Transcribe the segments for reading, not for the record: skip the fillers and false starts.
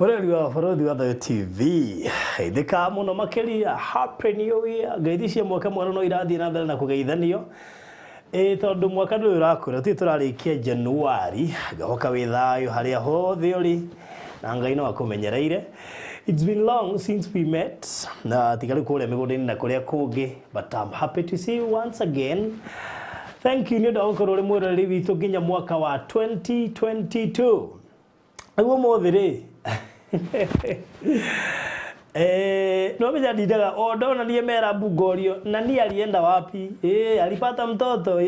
Mũreri wa bũrũri wa Thayo TV geithĩka mũno makĩria. Happy New Year. Ngeithi cia mwaka mwerũ no irathiĩ na mbere na kũgeithanio, ĩ tondũ mwaka ndũyũ ũrakũra, tũtirĩ tũrarĩkia Januari. Ngahoka wĩ thayũ harĩa hothe ũrĩ na Ngai no akũmenyereire. It's been long since we met, na tiga rĩu kũrĩa mĩgũnda-inĩ na kũrĩa kũngĩ, but I'm happy to see you once again. Thank you nĩ ũndũ wa gũkorwo ũrĩ mwĩroreri witũ nginya mwaka wa 2022. Rĩu ũmũthĩ rĩ, no menya ndindaga o ndona niĩ mera mbungorio na ni alienda wapi, alipata mtoto.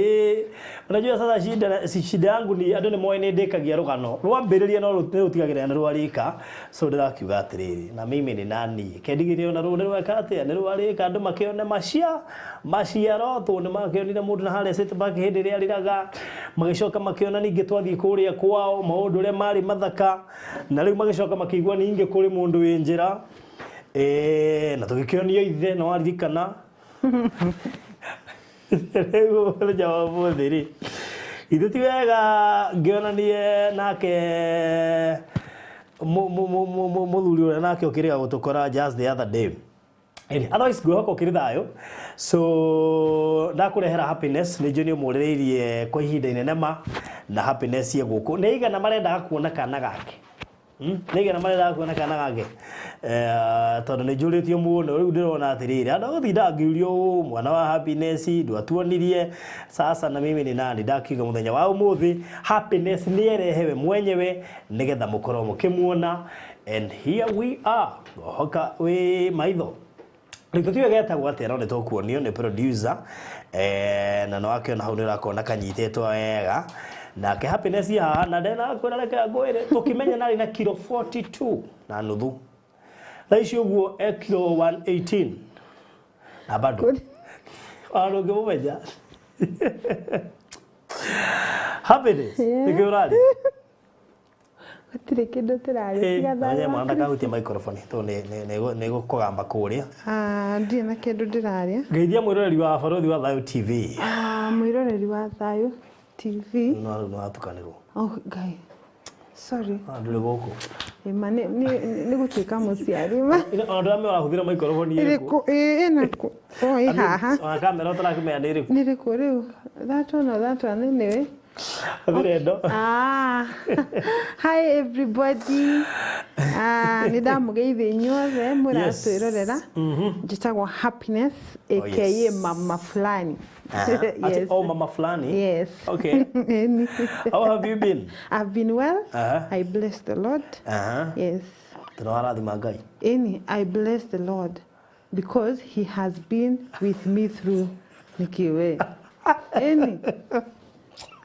Unajua sasa shida, shida yangu ni andũ nĩ moĩ nĩ ndĩkagia rũgano rwambĩrĩria no nĩ rũtigagĩrĩra nĩ rwarĩka. So ndĩrakiuga atĩrĩrĩ, na mimi nĩ nani kendigĩrie ona rũũ nĩ rweka atĩa, nĩ rwarĩka, andũ makĩone maciaro tondũ nĩ makĩonire mũndũ na harĩa City Park hĩndĩ ĩrĩa arĩraga, magĩcoka makĩona ningĩ twathiĩ kũrĩa kwao maũndũ ũrĩa marĩ mathaka, na rĩu magĩcoka makĩigua ningĩ kũrĩ mũndũ wĩ njĩra, na tũgĩkĩonio ithe no waririkana. Rĩu mũthenya wa ũmũthĩ rĩ, ithe ti wega ngĩonanie nake mũthuri ũrĩa nake ũkĩrĩga gũtũkora just the other day. Anyway, otherwise ngwĩhoka ũkĩrĩ thayũ. So ndakũrehera Happiness, nĩ njũĩ nĩ ũmũrĩrĩirie kwa ihinda inene ma na Happiness ye gũkũ nĩ igana marendaga kuona kana gake. Nĩ igana marendaga kuona kana gake, tondũ nĩ njũrĩtio mũno. Rĩu ndĩrona atĩrĩrĩ, andũ gũtinda ngĩũrio ũũ, mwana wa Happiness ndwatuonirie. Sasa na mimi ni nani? Ndakiuga mũthenya wa ũmũthĩ Happiness nĩ erehewe mwenyewe nĩgetha mũkorwo mũkĩmuona, and here we are. Ngohoka wĩ maitho. Rĩu tũtiũĩ getagwo atĩa, no nĩ tũkuonio nĩ producer, na no akĩona hau nĩ ũrakona kanyitĩtwo wega nake Happiness haha na ndena kwĩra. Reke ngwĩre, tũkĩmenya narĩ na kilo 42 na nuthu, thaa ici ũguo e kilo 118 na bado ona ndũngĩmũmenya. Happiness, nĩkĩ ũrarĩ? Gũtirĩ kĩndũ tũrarĩa tiga thayũ Amenye wa mwana ndakahutie microphone tondũ nĩ gũkũgamba kũrĩa. Ah, ndirĩ na kĩndũ ndĩrarĩa. Ngeithia mwĩroreri wa Barũthi wa Thayo TV. Ah, mwĩroreri wa Thayo TV. No rĩu nĩ watukanĩrwo. Oh Ngai, sorry. Ah, ndũrĩ gũkũ. Ĩma nĩ gũtuĩka mũciari ma. Ona ndũramenya ũrahũthĩra microphone ĩrĩkũ. Ĩrĩkũ? Ĩ ĩna kũ? O ĩ haha. Ona kamera ũtarakĩmenya nĩ ĩrĩkũ. Nĩ rĩkũ rĩu? That one or that one, anyway. Hũthĩra ĩno. Ah, hi everybody. Ah, nĩ ndamũgeithia inyuothe mũratwĩrorera. Njĩtagwo Happiness, aka mama fulani. Ati, Yes. oh, mama fulani. Yes. Okay. Ĩni. How have you been? I've been well. I bless the Lord. Yes. Tũrawarathima Ngai. Ĩni, I bless the Lord because he has been with me through nikiwe. Ĩni.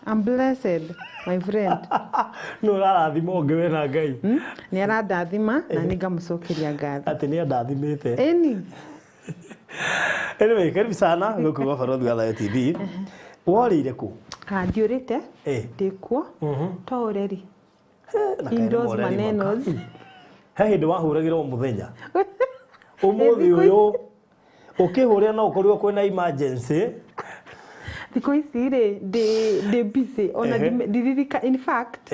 I'm blessed, my friend. Nĩ ũrarathima ũngĩ we na Ngai? Nĩ arandathima na nĩ ngamũcokeria ngatho. Atĩ nĩ andathimĩte. Ĩni. Anyway, karibu sana gũkũ gwa Barũthi wa Thayo TV. Worĩire kũ? Ah, ndiũrĩte. Ndĩkuo. To ũreri. Na kaĩ nĩ Indoors mũreri manenos. maka. He hĩndĩ wahũragĩra o mũthenya. Ũmũthĩ ũyũ ũkĩhũrĩra no ũkorirwo kwĩna emergency. Thikũ ici rĩ, ndĩ busy ona ndiririka, in fact,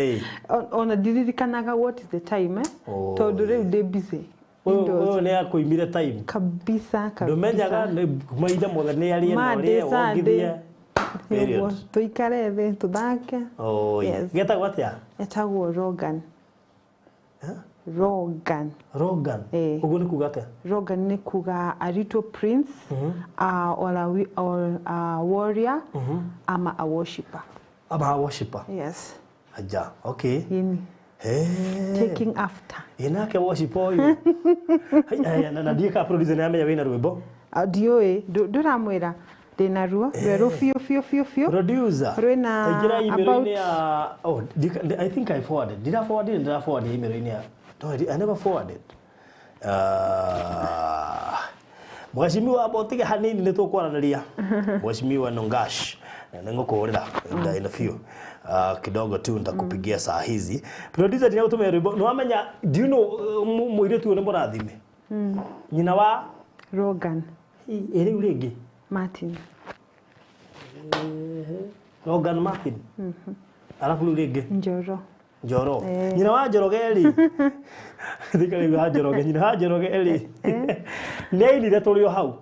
ona ndiririkanaga what is the time, eh? Oh, Tondũ rĩu ndĩ busy. Ũyũ Indoors. ũyũ nĩ akũimire time. Kabisa. Ndũmenyaga Kabisa. nĩ mahinda mothe nĩ arie na Monday, ũrĩe Sunday. wongithie. Period. Nĩguo tũikare thĩ tũthake. Oi. Yes. Getagwo atĩa? Etagwo Rogan. Rogan. Rogan. Ũguo nĩ kuga atĩa? Rogan nĩ kuga a little prince, or a warrior, ama a worshipper. Ama a worshipper. Yes. Aja. Okay. Yini. Hey. Taking after. Ĩ nake worship ũyũ. Haya, na ndiĩ ka producer nĩ amenya wĩna rwĩmbo. Ah, ndiũĩ, ndũramwĩra ndĩna ruo rwerũ biũ biũ biũ biũ. Producer. Rwĩna Taingĩra email-inĩ about ya, oh, I think I forwarded. Did I forward it? Did I forward email-inĩ ya? No, I never forwarded. Mheshimiwa abotige hanini nĩ tũkwaranĩria. Mheshimiwa Nongash, nĩ ngũkũhũrĩra in a few. Kidogo tu nitakupigia saa hizi. Producer, ndina gũtũmĩra rwĩmbo. Nĩ wamenya, do you know mũirĩtu ũyũ nĩ mũrathime? Nyina wa Rogan ĩ rĩu rĩngĩ Martin. Rogan Martin. Alafu rĩu rĩngĩ Njoro. Njoro. Nyina wa Njoroge rĩ, thikari wa Njoroge, nyina wa Njoroge rĩ, nĩ ainire tũrĩ o hau.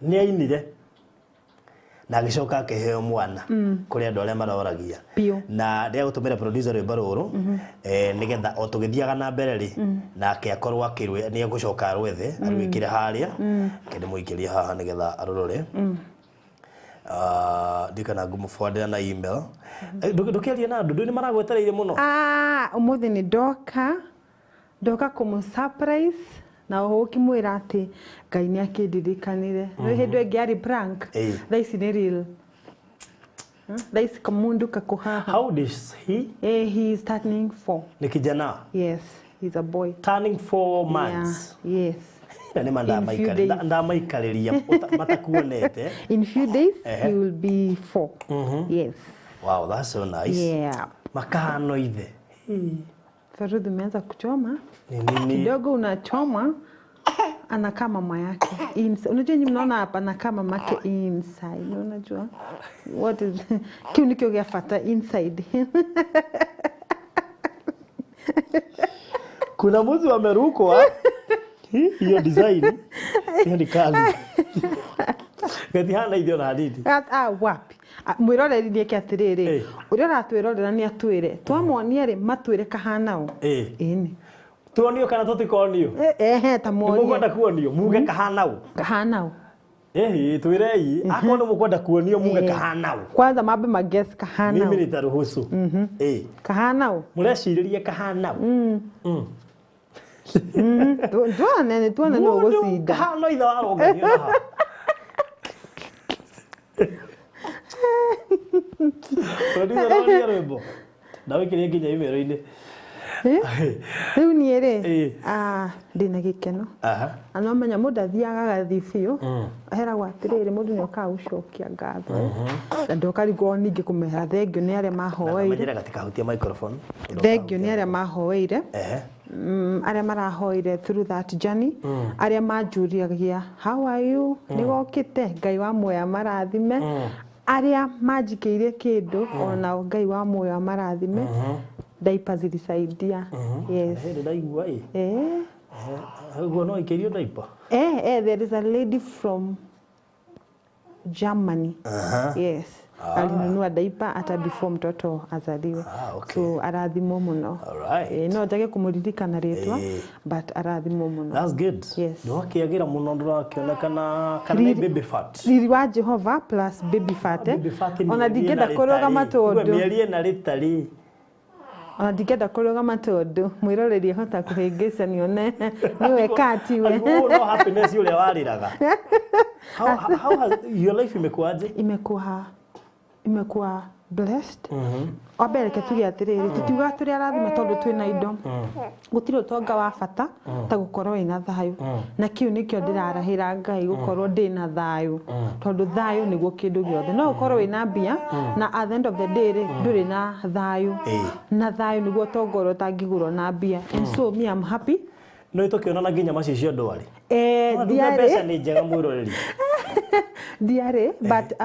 Nĩ ainire na agĩcoka akĩheo mwana kũrĩ andũ arĩa maroragia. Biũ. Na ndĩagũtũmĩra producer rwĩmbo rũrũ, nĩgetha o tũgĩthiaga na mbere rĩ, nake akorwo akĩrwe nĩ egũcoka arwethe arwĩkĩre harĩa kende mũikĩrie haha nĩgetha arũrore. Ndikana ngũmũbwandĩra na email. Ndũkĩarie na andũ, ndũ nĩ maragwetereire mũno. Ah, ũmũthĩ nĩ ndoka kũmũ surprise na oho ũkĩmwĩra atĩ Ngai nĩ akĩndirikanire. Nĩ hĩndĩ ĩngĩ yarĩ prank. Thaa ici nĩ real. Thaa ici kamundu kako haha. How old is he? He is turning 4. Ni kijana? Yes, he's a boy. Turning 4 months. Yeah, yes. Na nĩ ma In few days. ndamaikarĩria matakuonete. In few days he will be 4. Yes. Wow, that's so nice. Yeah. Makahano ithe. Faruthi umeanza kuchoma. Ni nini? Kidogo unachoma. Anakaa mama yake. Unajua nyinyi mnaona hapa anakaa mama yake inside. Unajua? What is kiu nikio gya fata inside. Kuna mtu amerukwa. Hiyo design. Hiyo ni kali. Gatihana ithio na hadithi. Wapi? Mwiroreri nĩ eke atĩrĩrĩ, ũrĩa ũratwĩrorera nĩ atwĩre. Twamuonia rĩ, matwĩre kahana ũ. Ĩni. Tuonio kana tũtikonio? Ehe, ta muonie. Mũkwenda kuonio, muge kahana ũ. Kahana ũ. Twĩrei, akorwo nĩ mũkwenda kuonio muge kahana ũ. Kwanza mambe maguess kahana ũ. Mimi nitaruhusu. Kahana ũ. Mũrecirĩria kahana ũ. Tuone, tuone nĩ ũgũcinda. Kahana ithe waronganio haha. Producer roria rwĩmbo. Na wĩkĩrie nginya email-inĩ. Rĩu niĩ rĩ, ndĩna gĩkeno. Na no menya mũndũ athiaga agathiĩ biũ, aheragwo atĩrĩrĩ, mũndũ nĩ okaga gũcokia ngatho. Na ndokarigwo ningĩ kũmera thengio nĩ arĩa mahoeire. Menyera gatikahutie microphone. Thengio nĩ arĩa mahoeire. Arĩa marahoire through that journey, arĩa manjũragia how are you, nĩgokĩte, Ngai wa muoyo marathime. Arĩa manjikĩire kĩndũ onao Ngai wa muoyo marathime. Diaper zilisaidia. Yes. Ndaigua ĩ. Ũguo no ikĩrio diaper? There is a lady from Germany. Yes. Alinunua diaper hata before mtoto azaliwe. Okay. So arathimwo muno. All right. No njage kumuririkana rĩtwa, but arathimwo muno. That's good. Yes. Nĩwakĩagĩra mũno ndũrakĩonekana kana nĩ baby fat. Riri wa Jehova plus baby fat. Baby fat ni Ona ndingĩenda kũrũgama tondũ. Mĩeri ĩna rĩtarĩ. Ona ndingĩenda kũrũgama tondũ mwĩroreri ahota kũhĩngĩca nione nĩwe katiwe. No happiness ũrĩa warĩraga. How has your life imekuaje? Imekuwa blessed. Wambere reke tuge atĩrĩrĩ, tũtiugaga tũrĩ arathime tondũ twĩna indo. Gũtirĩ ũtonga wa bata ta gũkorwo wĩna thayũ. Na kĩu nĩkĩo ndĩrarahĩra Ngai, gũkorwo ndĩna thayũ. Tondũ thayũ nĩguo kĩndũ gĩothe. No ũkorwo wĩna mbia na at the end of the day rĩ, ndũrĩ na thayũ. Na thayũ nĩguo ũtonga ũrĩa ũtangĩgũrwo na mbia. And so me I'm happy. No ĩtũkĩonana nginya macicio ndwarĩ. Mbeca nĩ njega mwĩroreri. Ndiarĩ, but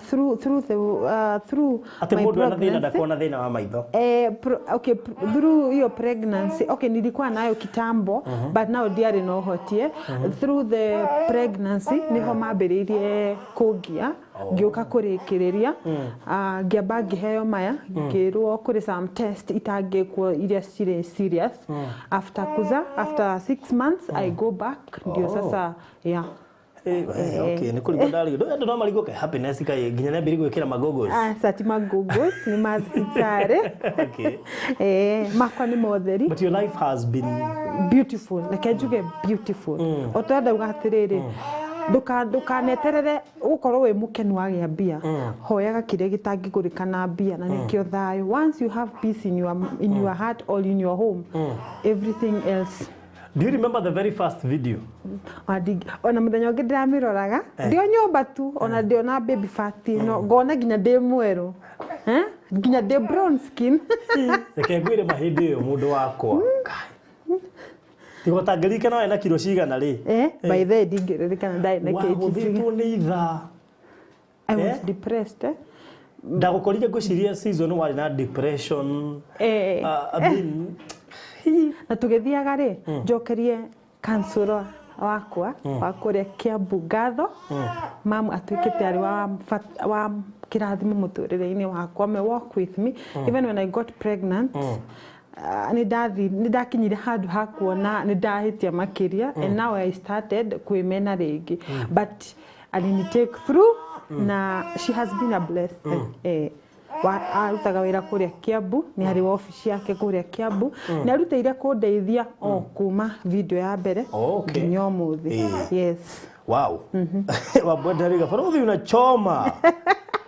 through the through my pregnancy ndakuona thĩna wa maitho. Okay, through your pregnancy, okay, nilikuwa nayo kitambo, but now ndiarĩ no hotie. Through the pregnancy niho mambĩrĩirie kũngia, ngĩũka kũrĩkĩrĩria, ngĩamba ngĩheo maya, ngĩrwo kũrĩ some test itangĩkwo iria cirĩ serious. After kuza, after 6 months I go back, ndio sasa, yeah. Okay, nĩ kũrigwo ndarigwo. Andũ no marigwo kaĩ happiness kaĩ nginya nĩambĩrĩrie gwĩkĩra magogos. Aca ti magogos, nĩ ma thibitarĩ. Okay. Makwa nĩ motheri. But your life has been beautiful. Reke njuge beautiful. O ta ndauga atĩrĩrĩ, ndũkaneterere gũkorwo wĩ mũkenu wagĩa mbia. Hoyaga kĩrĩa gĩtangĩgũrĩka na mbia, na nĩkĩo thayũ. Once you have peace in your heart or in your home, everything else. Do you remember the very first video? Ona mũthenya ũngĩ ndĩramĩroraga, ndĩ o nyũmba tu, ona ndĩ ona baby fat, no ngona nginya ndĩ mwerũ. Nginya ndĩ brown skin. Reke ngwĩre mahĩndĩ ĩyo mũndũ wakwa. Tiga ũtangĩririkana warĩ na kiro cigana rĩ? By the way, ndingĩririkana ndarĩ na kg cigana. Wahũthĩtwo nĩ ithaa. I was depressed. Ndagũkorire ngwĩciria season warĩ na depression. Eh. I mean, Na tũgĩthiaga rĩ, njokerie kansũro wakwa wa kũrĩa Kiambu ngatho. Mamu atuĩkĩte arĩ wa, wa kĩrathimo mũtũrĩre-inĩ wakwa. Me walk with me even when I got pregnant. Nĩ ndakinyire handũ ha kuona nĩ ndahĩtia makĩria, and now I started kwĩmena rĩngĩ, but alini take through na she has been a blessing. Arutaga wĩra kũrĩa Kiambu, nĩ harĩ wabici yake kũrĩa Kiambu. Nĩ arutĩire kũndeithia o kuma video ya mbere nginya ũmũthĩ. Yes. Wow. Wabwenda Farodhi, unachoma.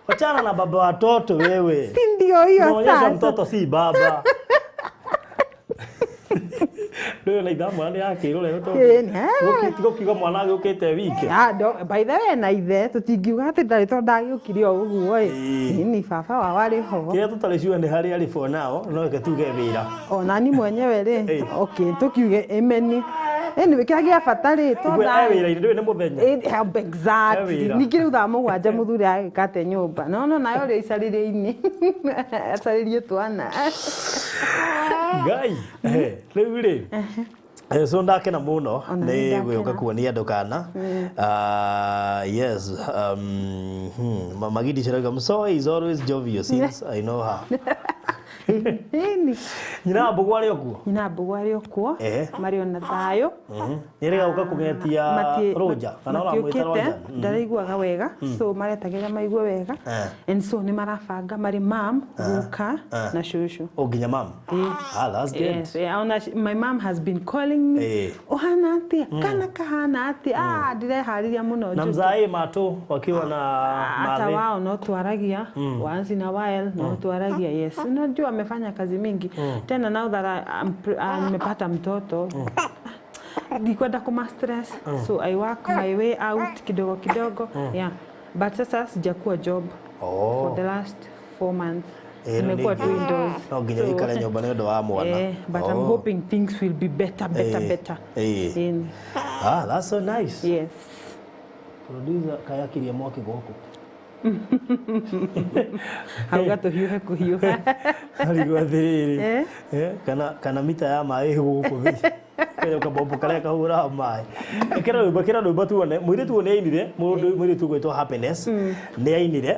Wachana na baba watoto wewe. Si ndio hiyo? Unaonyesha Sasa mtoto si baba. Ndio na ithaa mwana nĩ akĩrore. Ĩĩ, nĩ- Tiga mwana agĩũkĩte wiki. Ah, by the way, na ithe tũtingiuga atĩ ndarĩ tondũ ndagĩũkire o ũguo ĩ. Ĩĩ. Ni baba wao arĩ ho. Kĩrĩa tũtarĩ sure nĩ harĩa arĩ for now, no reke tuge wĩra. Ona ni mwenyewe rĩ, Ĩĩ. okay, tũkiuge ĩmeni. Anyway, kĩrĩa gĩa bata rĩ, Tuge e wĩra-inĩ, ndũĩ nĩ mũthenya. Exactly. He wĩra. Ningĩ rĩu thaa 7 mũthuri agĩka atĩa nyũmba? No nayo ũrĩa icarĩrie-inĩ acarĩrie twana. Ngai. Rĩu rĩ, so ndakena mũno Ona nĩ nĩ gwĩũka ndakena. Kuonia andũ kana. Ah, yes, Magidi Shirauga Msoe is always jovial since I know her. Ĩni. Nyina wa Mbũgũ arĩ o kuo? Nyina Mbũgũ arĩ o kuo. Marĩ ona thayũ. Nĩ erĩga gũka kũgetia Rũnja kana ũramwĩta Matiũkĩte. Rũnja? Ndaraiguaga wega, so maretagĩrĩra maigue wega. And so nĩ marabanga marĩ mam, guka na cũcũ. O nginya mam. Ah, that's good. Yes, yeah, ona my mom has been calling me. Ũhana atĩa? Kana kahana atĩa? Ah, ndireharĩria mũno. Na Njuge. mzae Mato wakiwa na Hata madhe. wao no twaragia once in a while, no twaragia. Yes, unajua amefanya kazi mingi tena. Now that nimepata mtoto, ndikwenda kuma stress, so I work my way out kidogo kidogo. Yeah, but sasa sijakuwa job for the last 4 months. Rĩu Nimekuwa tu indoors. No nginya ũikare nyũmba nĩ ũndũ wa mwana. But I'm hoping things will be better, better, better. Ah, that's so nice. Yes. Producer kayakirie mwaki gũkũ. Hauga tũhiũhe kũhiũha. Arigwo atĩrĩrĩ, kana mita ya maĩ gũkũ thĩ kenya kabombo karĩa kahũraga maĩ. Ĩkĩra rwĩmbo tuone mũirĩtu ũyũ nĩ ainire. Mũndũ mũirĩtu ũgwĩtwo Happiness nĩ ainire.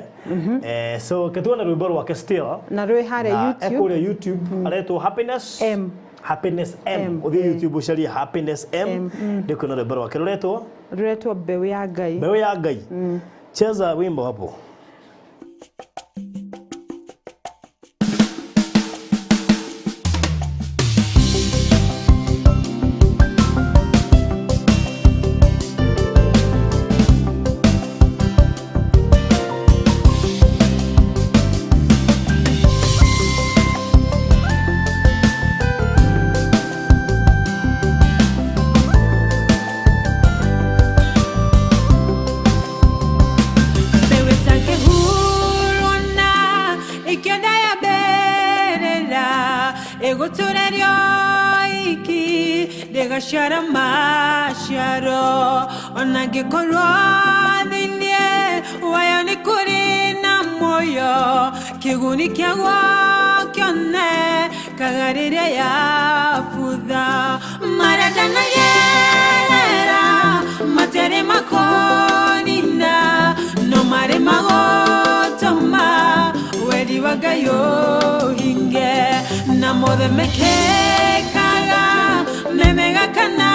So ke tuone rwĩmbo rwake still. Na rwĩ harĩa Na YouTube. ekũrĩa YouTube aretwo Happiness M. Happiness M. M, Ũthiĩ YouTube ũcarie Happiness M, ndĩkuona rwĩmbo rwake rũretwo Rũretwo Mbeũ ya Ngai. Mbeũ ya Ngai. Cheza wimbo hapo. Mbeũ ĩtangĩhurwo na ĩkĩenda yambĩrĩra ĩgũtũrerio iki ndĩgaciara maciaro, ona ngĩkorwo thĩinĩ wayo nĩ kũrĩ na muoyo, kĩguni kĩaguo kĩonekaga rĩrĩa yabutha. Marĩa ndanagerera matarĩ makonina, no marĩ magũtũma wendi wa Ngai ũhinge, na mothe mekĩkaga memega kana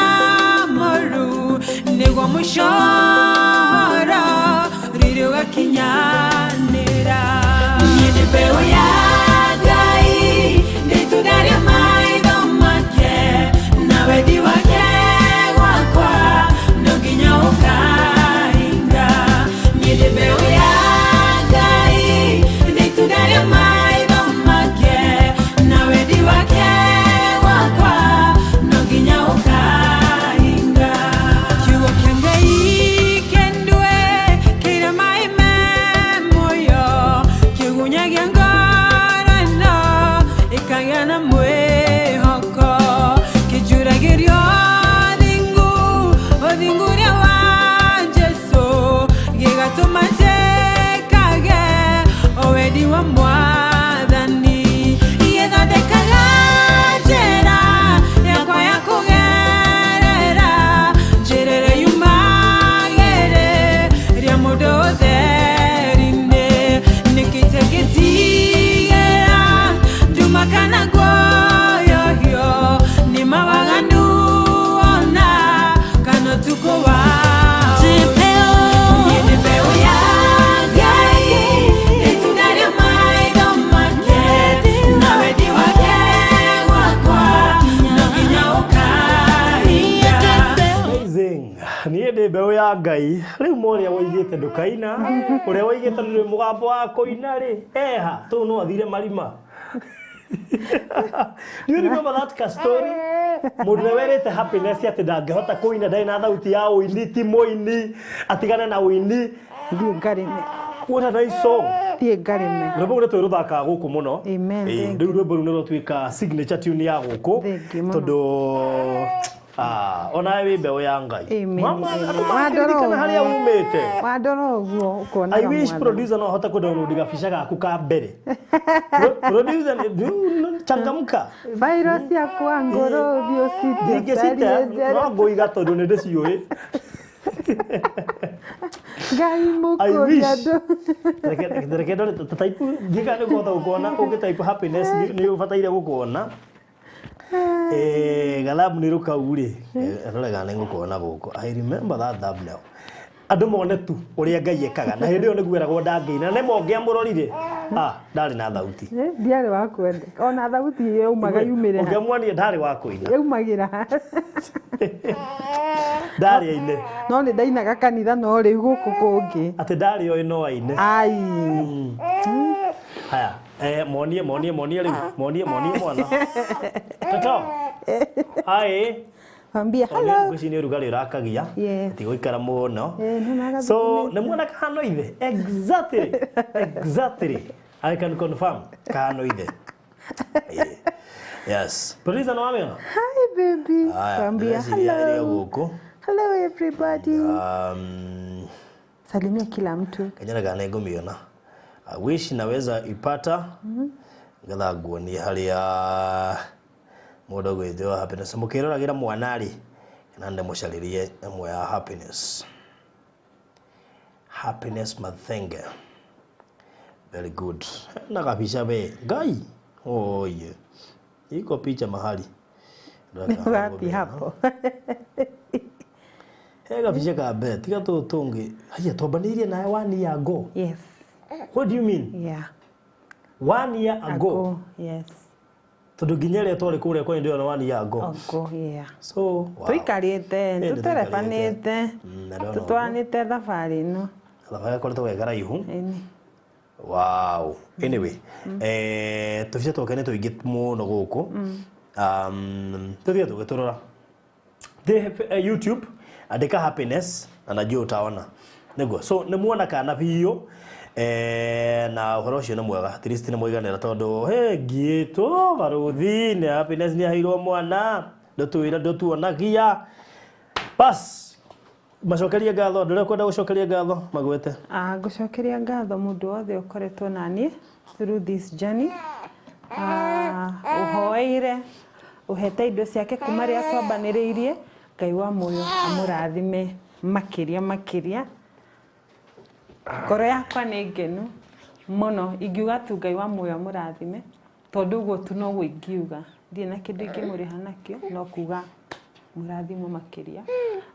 moru nĩguo mũcoro riri ũgakinyanĩra. Niĩ ndĩ mbeũ ya Ngai, ndĩ itunda rĩa maitho make, na wendi wake gwakwa no nginya ũkahinga. Niĩ ndĩ mbeũ ya Ngai, ndĩ itunda rĩa maitho make, na wendi wake gwakwa no nginya ũkahinga. Kiugo kĩa Ngai. Niĩ ndĩ mbeũ ya Ngai. Rĩu ma ũrĩa woigĩte ndũkaina, ũrĩa woigĩte ndũrĩ mũgambo wa kũina rĩ, eha, tũu no athire marima. Do you remember that ka story? Mũndũ ũrĩa werĩte Happiness atĩ ndangĩhota kũina, ndarĩ na thauti ya ũini, ti mũini, atigane na ũini. Thiĩ ngarĩme. What a nice song. Thiĩ ngarĩme. Rwĩmbo rũu nĩ twĩrũthakaga gũkũ mũno. Amen, Ĩĩ, thank rĩu rwĩmbo rũu nĩ rwatuĩka signature tune ya gũkũ. Thank you mũno. Tondũ onawe wĩ mbeũ ya Ngai. Amen, Mama, amen. andũ makĩririkana harĩa umĩte. Wandora ũguo ũkonaga I wish mwathani. producer no ahote kũ download gabica gaku ka mbere. Producer changamka. Virus yakwa ngoro thiĩ ũcitie Ingĩcite no ngũiga tondũ nĩ ndĩciũĩ. Ngai I mũkũria wish. andũ. Reke ndore ta type ngĩka nĩ kũhota gũkuona ũngĩ type happiness nĩ ũbataire gũkuona. Gathabu nĩ rũkau rĩ. Rore kana nĩ ngũkuona gũkũ. I remember that thumbnail. Andũ mone tu ũrĩa Ngai ekaga na hĩndĩ ĩyo nĩguo eragwo ndangĩina na nĩ mongĩamũrorire. Ndarĩ na thauti. Ndiarĩ wa kwendeka. Ona thauti yaumaga yumĩre ha. Ũngĩamuonire ndarĩ wa kũina. Yaumagĩra ha. Ndarĩ aine. No nĩ ndainaga kanitha no rĩu gũkũ kũngĩ. Atĩ ndarĩ oĩ no aine. Ai. Haya, monie monie monie rĩu, monie monie mwana. Toto. Hi. Ambia hello. Ngwĩciria nĩ ũrugarĩ ũrakagia. Yes. Tigũikara mũno. Nĩ So, nĩ muona kahano ithe? Exactly. Exactly. I can confirm. Kahano ithe. Yes. Producer no wamĩona? Hi baby. Haya, Ambia ndĩreciria ĩrĩ o hello. gũkũ. Hello everybody. Salimia kila mtu. Kanyana kana nĩngũmĩona. I wish naweza ipata ngetha nguonie harĩa mũndũ ũgwĩtwo Happiness. Mũkĩroragĩra mwana rĩ, kana ndĩmũcarĩrie ĩmwe ya Happiness. Happiness Mathenge. Very good. Na kabica we. Ngai. Oye. Iko picha mahali. Wapi hapo? He gabica ka mbere tiga tũtũ tũngĩ. Haya twambanĩirie nawe 1 year ago. Yes. What do you mean? Yeah. 1 year ago. Ago. Yes. Tondũ nginya ĩrĩa twarĩ kũrĩa kwanyu ndĩrona 1 year ago. Ago, yeah. So, wow. Tũikarĩte, tũterebanĩte, ndona ũguo. tũtwaranĩte thabarĩ ĩno. Thabarĩ ĩkoretwo ĩ karaihu. Ĩni. Wow. Anyway, tũbica twake nĩ tũingĩ mũno gũkũ. Tũthiĩ tũgĩtũrora. Thĩ YouTube, andĩka Happiness na najua utaona. Nĩguo. So, nĩ muona kana biũ. Na ũhoro ũcio nĩ mwega. At least nĩ mwaiganĩra tondũ he ngiĩtwo barũthi nĩ Happiness nĩ aheirwo mwana. Ndũtwĩra ndũtuonagia. Bas. Macokerie ngatho, andũ arĩa ũkwenda gũcokeria ngatho magwete. Ngũcokeria ngatho mũndũ wothe ũkoretwo naniĩ through this journey. Ũhoeire, ũhete indo ciake kuma rĩrĩa twambanĩrĩirie. Ngai wa muoyo amũrathime makĩria makĩria. Ngoro yakwa nĩ ngenu mũno, ingiuga tu Ngai wa muoyo amũrathime, tondũ ũguo tu noguo ingiuga. Ndirĩ na kĩndũ ingĩmũrĩha nakĩo, no kuga mũrathimwo makĩria.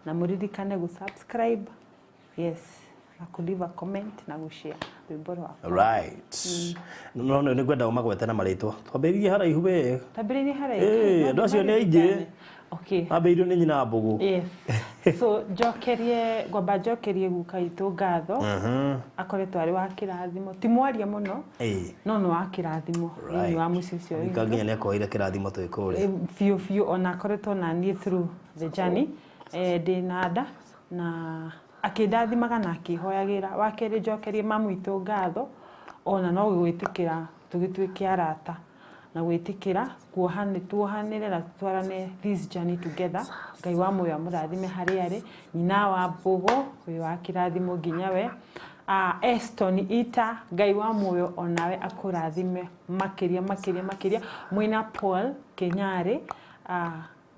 Na mũririkane gũ subscribe, yes, na kũ leave a comment na gũ share rwĩmbo rwakwa. Right. No nĩ ngwenda ũmagwete na marĩtwa. Twambĩrĩirie haraihu we. Twambĩrĩirie haraihu. Andũ acio nĩ aingĩ. Okay. Ambĩrĩirio nĩ nyina Mbũgũ. Yes. So njokerie, ngwamba njokerie guka witũ ngatho. Akoretwo arĩ wa kĩrathimo. Ti mwaria mũno. No nĩ wa kĩrathimo thĩinĩ wa mũciĩ ũcio witũ. Guka nginya nĩ akoire kĩrathimo twĩ kũrĩa. Biũ biũ, ona akoretwo na niĩ through the journey. Ndĩ na nda na akĩndathimaga na akĩhoyagĩra. Wa kerĩ njokerie mamu witũ ngatho, ona no gwĩtĩkĩra tũgĩtuĩke arata na gwĩtĩkĩra tuohanĩre na tũtwarane this journey together. Ngai wa muoyo amũrathime harĩa arĩ. Nyina wa Mbũgũ wĩ wa kĩrathimo nginya we. Eston Ita, Ngai wa muoyo onawe akũrathime makĩria makĩria makĩria. Mwĩna Paul Kenyarĩ,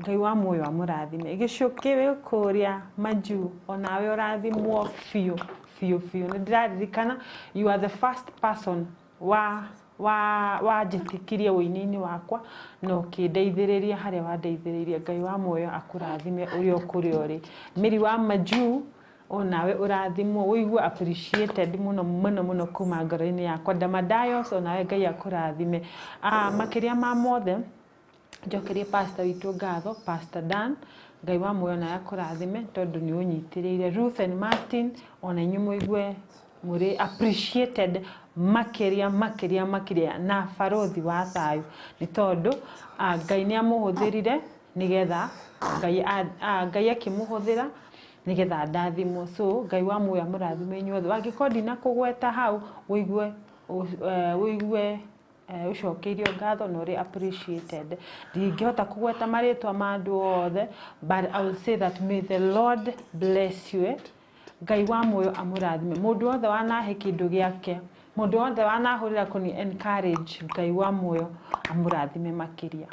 Ngai wa muoyo amũrathime. Gĩcũkĩ wĩ kũrĩa majuu onawe ũrathimwo biũ biũ biũ. Nĩ ndĩraririkana you are the first person wa wanjĩtĩkirie ũini-inĩ wakwa na ũkĩndeithĩrĩria harĩa wandeithĩrĩirie. Ngai wa muoyo akũrathime ũrĩa ũkũrĩa ũrĩ. Mĩri wa majuu onawe ũrathimwo, ũigue appreciated mũno mũno mũno kuma ngoro-inĩ yakwa. Damadayos onawe Ngai akũrathime. Makĩria ma mothe njokerie pastor witũ ngatho, Pastor Dan, Ngai wa muoyo na akũrathime tondũ nĩ ũnyitĩrĩire. Ruth and Martin, ona inyuĩ mũigue mũrĩ appreciated makĩria makĩria makĩria na barothi wa thayũ, nĩ tondũ Ngai nĩ amũhũthĩrire nĩgetha Ngai akĩmũhũthĩra nĩgetha ndathimwo. So Ngai wa muoyo amũrathime inyuothe. Wangĩkorwo ndinakũgweta hau, ũigue ũigue ũcokeirio ngatho na ũrĩ appreciated. Ndingĩhota kũgweta marĩtwa ma andũ othe, but I will say that may the Lord bless you. Ngai wa muoyo amũrathime. Mũndũ wothe wanahe kĩndũ gĩake, mũndũ wothe wanahũrĩra kũni encourage, Ngai wa muoyo amũrathime makĩria.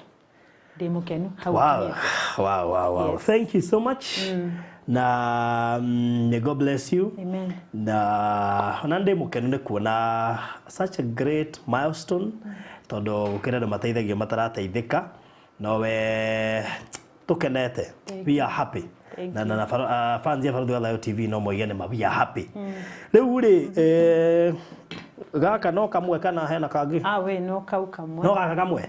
Ndĩ mũkenu hau nginyĩte. Wow. Yes. Thank you so much. Na God bless you. Amen. Na ona ndĩ mũkenu nĩ kuona such a great milestone, tondũ gũkĩrĩ andũ mateithagio matarateithĩka, no we tũkenete. We are happy. Thank Na fans ya Barothi wa Thayũ TV no moige nĩ ma we are happy. Rĩu rĩ, gaka no kamwe kana hena kangĩ? Ah, we no kau kamwe. No gaka kamwe.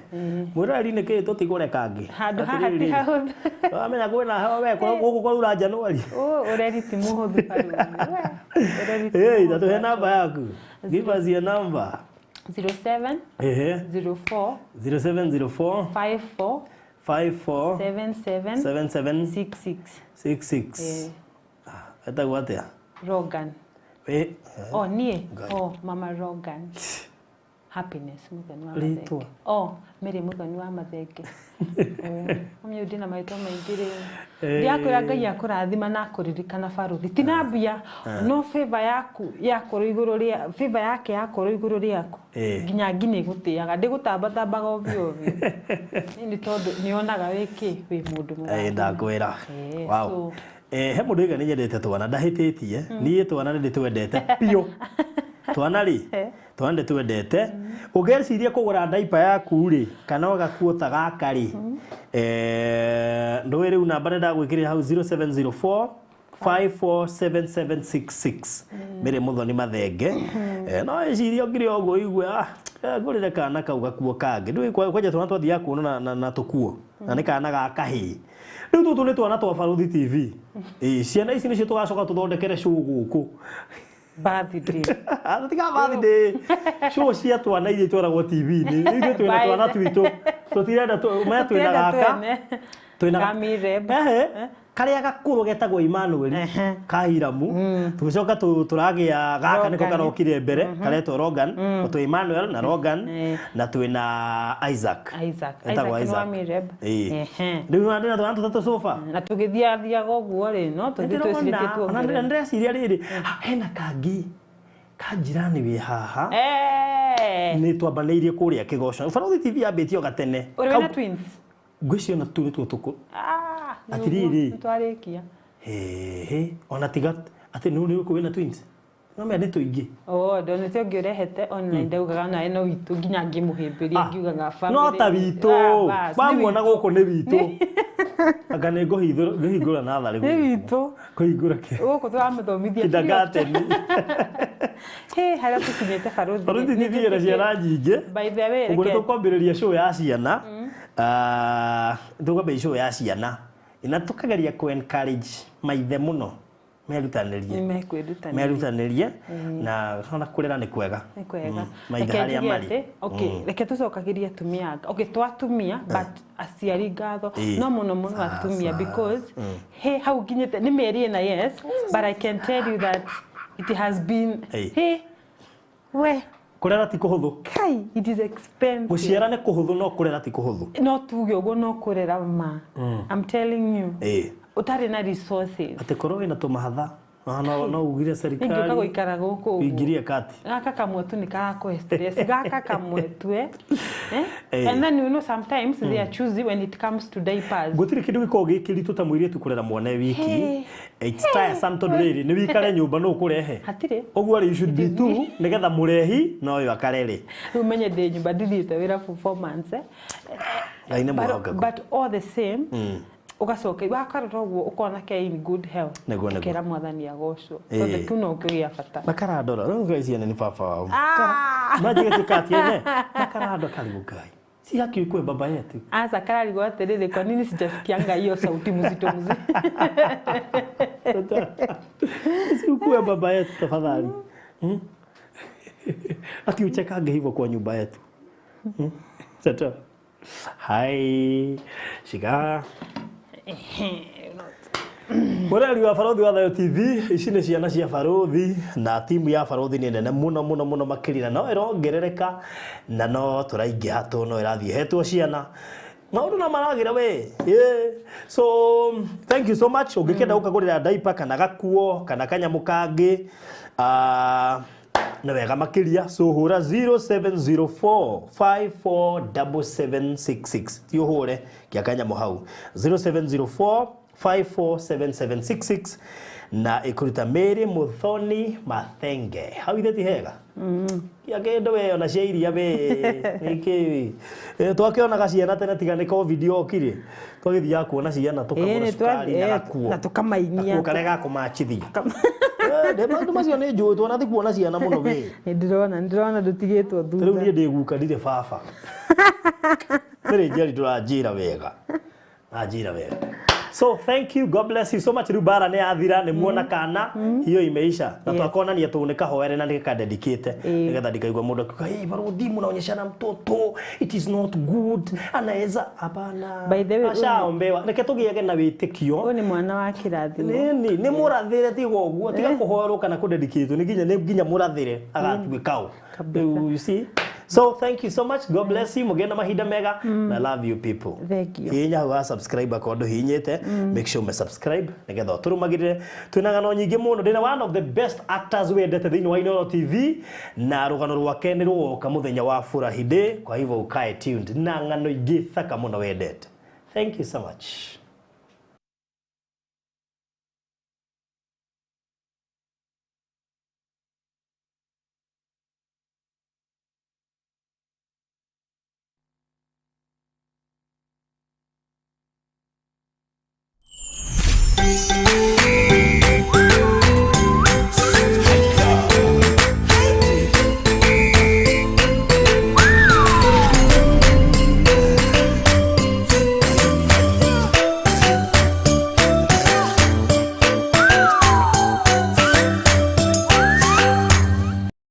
Mwĩroreri nĩ kĩĩ tũtigũre kangĩ? Handũ haha ti Atĩrĩrĩ. hahũthũ. Wamenya kwĩna heho we gũkũ kwarura January. Ũ, ũreri ti mũhũthũ barũthi. We, ũreri ti Hey, mũhũthũ. tatuhe namba yaku. Give us your number. 07 Ehe. 04 0704 54 54 77 77 66. 66. Eh. Etagwo atĩa? Rogan. We Oh, niĩ. Ngai. Oh, Mama Rogan. Happiness Muthoni wa Rĩtwa. Mathenge. Oh, Mary Muthoni wa Mathenge. Ũmenya ndĩ na marĩtwa maingĩ rĩu. Ndiakwĩra Ngai akũrathima na akũririkana baruthi. Ti na mbia, no favor yaku yakorwo igũrũ rĩa favor yake yakorwo igũrũ rĩaku. Nginya ngi nĩ ĩgũtĩaga, ndĩgũtambatambaga ovyo ovyo. Nĩ nĩ tondũ nĩonaga wĩ kĩ, wĩ mũndũ mũrathime. Ndakwĩra. Wow. So He mũndũ oiga nĩ nyendete twana, ndahĩtĩtie. Niĩ twana nĩ ndĩtwendete biũ. Twana rĩ, twana ndĩtwendete. Ũngĩciria kũgũra ndaipa yaku rĩ, kana ũgakuo ta gaka rĩ, ndũĩ rĩu namba nĩ ndagwĩkĩrĩra hau 0704 547766. Mary Muthoni Mathenge. No ĩcirie ũngĩrĩ ũguo ũigue, ah, ngũrĩre kana kau gakuo kangĩ. Ndũĩ kwanja twana twathiaga kuona na tũkuo, na nĩ kana ga kahĩĩ. Rĩu tũtũ nĩ twana twa Barothi TV. Ĩĩ, ciana ici nĩcio tũgacoka tũthondekere show gũkũ. Birthday. Tiga birthday. Show cia twana iria itwaragwo TV-inĩ. Ithuĩ twĩna twana twitũ. Tũtirenda maya twĩna Tũtirenda gaka. twene. Twĩna Kamireb. Ehe. Karĩa gakũrũ getagwo Emmanuel ka Hiramu. Tũgĩcoka tũragĩa gaka nĩko Rogan. karokire mbere karetwo Rogan. Twĩ Emmanuel na Rogan na twĩna Isaac. Isaac. Etagwo Isaac nĩ Isaac. wa Mireb. Ĩĩ. Ehe. Rĩu ndĩna twana tũtatũ sofa. Na tũgĩthiathiaga ũguo rĩ, no tũthiĩ twĩcirĩtie Ona tuongerere. ndĩreciria rĩrĩ, hena kangĩ ka njirani wĩ haha. Nĩ twambanĩirie kũrĩa Kĩgoco. Barothi TV yambĩtio gatene. Ũrĩ wĩna twins? Ngwĩciria ona tũu nĩtuo tũkũ. Ah, nĩ Atĩrĩrĩ. ũguo, nĩtwarĩkia. Hĩhĩ, ona tiga atĩ nĩ ũrĩ wĩna twins. No menya nĩ tũingĩ. Oh, ndonete ũngĩ ũrehete online ndaugaga nawe no witũ nginya ngĩmũhĩmbĩria ngiugaga family. No ta witũ. Ah, bas, nĩ Wamuona witũ. gũkũ nĩ witũ. Anga nĩ ngũhingũra natharĩ Nĩ gũkũ. witũ. Kũhingũra kĩ? Gũkũ tũramũthomithia. Kindergarten. Hĩ, harĩa tũkinyĩte barothi. Barothi TV ĩna ciana nyingĩ. By the way, Ũguo nĩ reke tũkwambĩrĩria show ya ciana. Tũkwambĩrĩria show ya ciana. Na tũkageria kũ encourage maithe mũno merutanĩrie. Nĩmekwĩrutanĩria. Merutanĩrie na ona kũrera nĩ kwega. Nĩ kwega. Maithe Reke harĩa njuge marĩ. atĩ, okay, reke tũcokagĩrie atumia, okay, twatumia but aciari ngatho no mũno mũno atumia because he hau nginyĩte nĩ mĩeri ĩna, yes, but I can tell you that it has been Ĩĩ. he we Kũrera ti kũhũthũ. Kai, it is expensive. Gũciara nĩ kũhũthũ no kũrera ti kũhũthũ. No tuge ũguo no kũrera ma, I'm telling you, ũtarĩ na resources. Atĩ korwo wĩna tũmahatha no ugire Ningĩũka serikali gũikara gũkũ ũguo. ũingirie kati. Gaka kamwe tu nĩ karakũhe stress, gaka kamwe tu, eh? Eh? And then you know sometimes they are choosy when it comes to diapers. Gũtirĩ kĩndũ gĩkoragwo gĩ kĩritũ ta mũirĩtu kũrera mwana e wiki. Hey. It's tiresome tondũ rĩrĩ nĩ wikare nyũmba nũ ũkũrehe. Hatirĩ. Ũguo rĩ you should be two nĩgetha mũrehi na ũyũ akarere. Rĩu menye ndĩ nyũmba ndithiĩte wĩra for 4 months, eh? Ngai nĩ But, mwĩhokeku. but all the same, ũgacoka wakarora ũguo ũkona ke in good health. Nĩguo, nĩguo. Ũkera Mwathani agocwo Ĩĩ. tondũ kĩu no kĩo gĩa bata. Makarandora rĩu ngai ciana nĩ baba wao. Ah! Manjige tukatiene makarandora karibu Ngai. Si haki ikuwe baba yetu. Asa kararigwo atĩrĩrĩ, kwa nini sijasikianga hiyo sauti mzito mzito? Si ukuwe baba yetu tafadhali. Hmm? Ati uchekange hivyo kwa nyumba yetu. Hmm? Tata. Hai. Shika. Mũreri wa Barothi wa Thayo TV, ici nĩ ciana cia Barothi na timu ya Barothi nĩ nene mũno mũno mũno makĩria na no ĩrongerereka na no tũraingĩha tũ no ĩrathiĩ hetwo ciana maũndũ no maragĩra we. Yeah. So thank you so much. Ũngĩkenda gũkagũrĩra diaper kana gakuo kana kanyamũ kangĩ nĩ wega makĩria. So hũra 0704547766 ti ũhũre kĩa kanyamũ hau 0704 547766 na ĩkũruta Mary Muthoni Mathenge. Hau ithe ti hega kia kĩndũ we ona cia iria we nĩkĩ twakĩonaga ciana tene tiga nĩ COVID yokire twagĩthiaga kuona ciana tũkagũra cukari na gakuo na tũkamainia. Gakuo karĩa gakũmachithia. Maũndũ macio nĩ njũĩ twanathi kuona ciana mũno we. Nĩndĩrona ndũtigĩtwo Rĩu thutha. Niĩ ndĩ guka ndirĩ baba. Nĩrĩ njeri ndũranjĩra wega. Anjĩra wega. So thank you, God bless you so much. Rĩu bara nĩ yathira, nĩ muona kana hiyo imeisha. Na twakonania tũ nĩ kahoere na nĩ kadedicate nĩgetha ndikaigua mũndũ akiuga, "Hey, Barothi mnaonyeshana mtoto, it is not good." Anaweza hapana. By the way, Ashaombewa. Reke tũgĩage na wĩtĩkio. Ũyũ nĩ mwana wa kĩrathimo. Nini nĩ mũrathĩre tiga ũguo tiga kũhoerwo kana kũdedicate nĩ nginya mũrathĩre agatuĩka ũ. Kabisa. You see? So thank you so much. God bless you. Mũgĩe na mahinda mega. Na love you people. Thank you. Hihinya hau ha subscribe akorwo ndũhihinyĩte. Make sure ume subscribe nĩgetha ũtũrũmagĩrĩre. Twĩna ng'ano nyingĩ mũno. Ndĩna one of the best actors wendete thĩinĩ wa Inooro TV na rũgano rwake nĩ rũgoka mũthenya wa Furahi Day. Kwa hivyo ukae tuned na ng'ano ingĩ thaka mũno wendete. Thank you so much.